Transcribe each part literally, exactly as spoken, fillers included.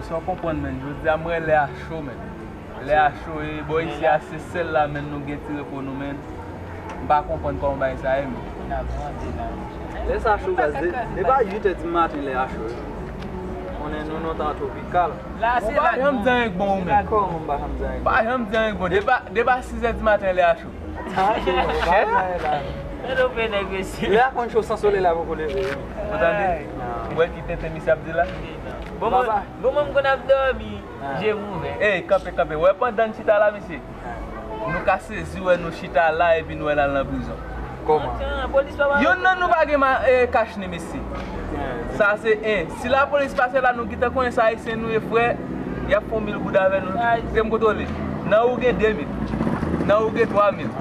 Sa w konprann, menn. Jodi a, m wè lè a cho, menn. Lè a cho, e bò isi a, se sèl la, menn, nou gen ti repo nou, menn. M pa konprann kòman bagay sa ye, menn. Lè sa cho, baz. De, depi uit è di maten, lè a cho. Konnen nou nan tan twopikal. Ou pa janm di anyen k bon, ou menm. Kòman m pa janm di anyen k bon? Pa janm di anyen k bon. Depi, depi sis è di maten, lè a cho. Chè? Lè a konn cho san solèy la poko leve. Ou tande? Ou wè ki tenten misye ap di la? Bon, mwen, bon, mwen, m konn ap dòmi, je m ouvè. Ey, kanpe, kanpe. Wè, pandan n chita la, mesye, nou ka sezi wè nou chita la epi nou wè n al nan prizon. Kòman? Yonn nan nou pa gen ma-, e, kach ni, mesye. Sa se en. Si lapolis pase la, nou gentan konnen se Ayisyen nou ye, frè, y ap fè yon mil goud avè nou. Se m kontwole. Nan ou gen de mil. Nan ou gen twa mil.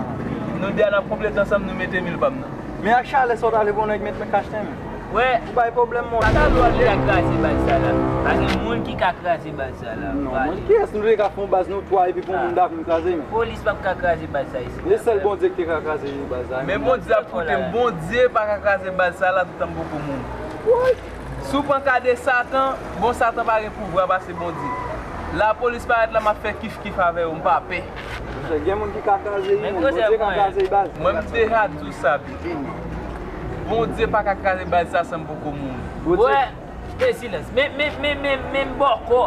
Nou de a n ap konplete ansanm, nou mete mil pa m nan. Men ak chalè sa w t ale pou nèg met kach nan men. Wè. Ou bay pwoblèm, mon. Pa gen moun ki ka kraze baz sa la. Pa gen moun ki ka kraze baz sa la. Non, mwen, kiyès nou te ka fè yon baz nou twa epi pou moun ta vin kraze, men. Polis p ap ka kraze baz sa isi. Se sèl Bondye ki te ka kraze baz sa. Men Bondye ap koute m. Bondye pa ka kraze baz sa la toutan m poko mouri. Si w pran ka de Satan, bon, Satan pa gen pouvwa pase Bondye. Lapolis parèt la, m ap fè kif kif avè yo, m pa pè. Monchè, gen moun ki ka kraze, men Bondye ka kraze baz. Mwen, m deja di w sa, big. Bondye pa ka kraze baz sa san m poko mouri. Wè, fè silans. Men, men, men, men, men bòkò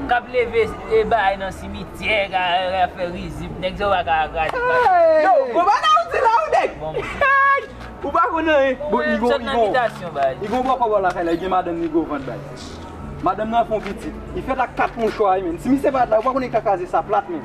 k ap leve, e, bagay nan simityè, ka, ka fè rizib. Nèg sa yo pa ka kraze baz. Yo, gwo bagay ou di la, ou nèg. Ou pa konn anyen. Bon, li gon, li gon, li gon bòkò bò lakay la, li gen madanm li gwo vant, baz. Madanm nan fè yon pitit. Li fèt ak kat mouchwa, wi, menn. Si misye pa t la, ou pa konnen ki ta kraze sa plat, menn.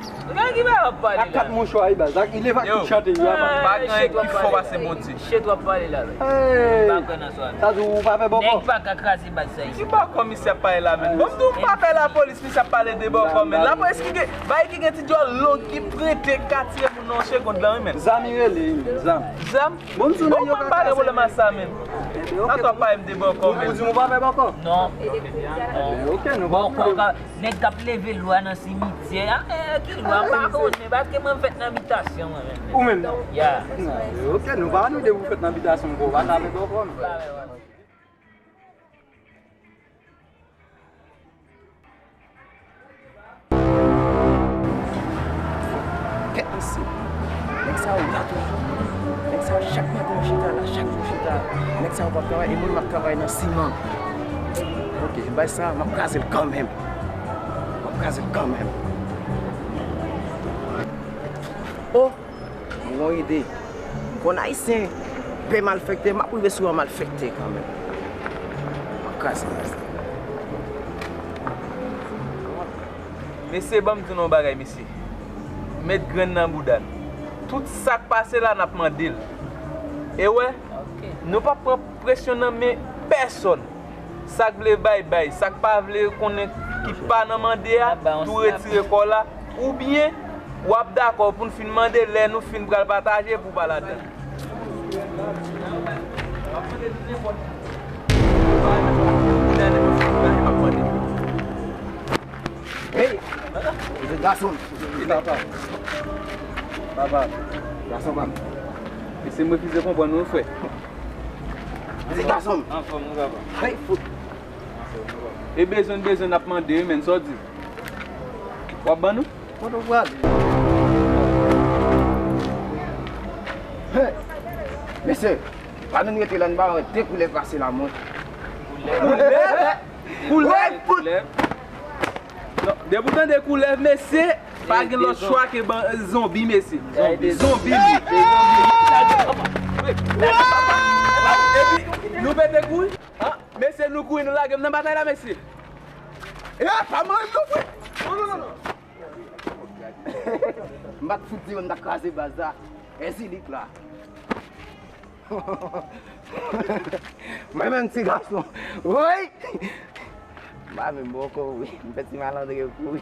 Ak kat mouchwa, wi, baz. Li leve ak tout chante, wi, apa. Pa gen anyen ki fò pase Bondye. Shit w ap pale la, menn. Hey! M pa kwè nan sa. Sa di ou pa pè bòkò? Nèg pa ka kraze baz sa isi. Ki bòkò misye ap pale la, menn? Bon, m di w m pa pè lapolis, misye ap pale de bòkò, menn. Lapolis ki gen, bay ki gen ti djòl long, ki prete, ka tire moun nan yon segond la, wi, menn. Zam li rele, wi, menn, zam. Zam? Bon, m di w nèg yo pa ka kraze. Bon, m pa gen pwoblèm ak sa, menn. Ebyen, ok. Sa w ap pale m de bòkò, menn? Ou di m ou pa pè bòkò? Non. Ebyen, ok, nou pa pwoblèm. Nèg k ap leve lwa nan simityè a, eh, ki lwa, m pa konnen, paske mwen m fèt nan bitasyon, mwen menm. Ou menm? Ya. Ok, nou pa nou de ou fèt nan bitasyon, ou pa ka fè bòkò, non. Kèt mesye. Nèg sa yo la toujou. Nèg sa yo chak maten yo chita la, chak jou yo chita la. Nèg sa yo p ap travay, e mwen m ap travay nan siman. Ok, bay sa, m ap kraze l kanmenm. M ap kraze l kanmenm. Oh! M gon ide. M konn Ayisyen, pè malfektè, m ap rive sou yon malfektè kanmenm. M ap kraze l. Mesye, ban m di nou yon bagay, mesye. Met grenn nan bouda n. Tout sa k pase la, n ap mande l. E wè, nou p ap pran presyon nan men pèsòn. Sa k vle bay, bay. Sa k pa vle konnen ki pa nan mande a, tou retire kò w la. Oubyen, w ap dakò pou n fin mande lè nou fin pral pataje pou w pa ladan l. Hey! Gason! Papa. Papa. Gason pa m. Mesye, m refize konprann nou, frè. Mesye, gason! Anfòm, wi, papa. Hey, fout! E bezwen, bezwen n ap mande, wi, menn, sa w di? W ap ban nou? Kote w prale? Hey! Mesye, pa nou rete la, n pa wè de koulèv pase la, mwen. Koulèv? Koulèv? Koulèv? Non, depi w tande koulèv, mesye, pa gen lòt chwa ke ban, zonbi, mesye. Zonbi, zonbi, li. Epi, nou pete kouri. Ah, mesye, nou kouri, nou lage m nan batay la, mesye. E, pa mande nou, frè. Non, non, non, non. M pa t fout di yo m ta kraze baz la. Ezilik la. Mwen menm ti gason. Woy! M pa menm bòkò, wi. M fè ti malandren kouri.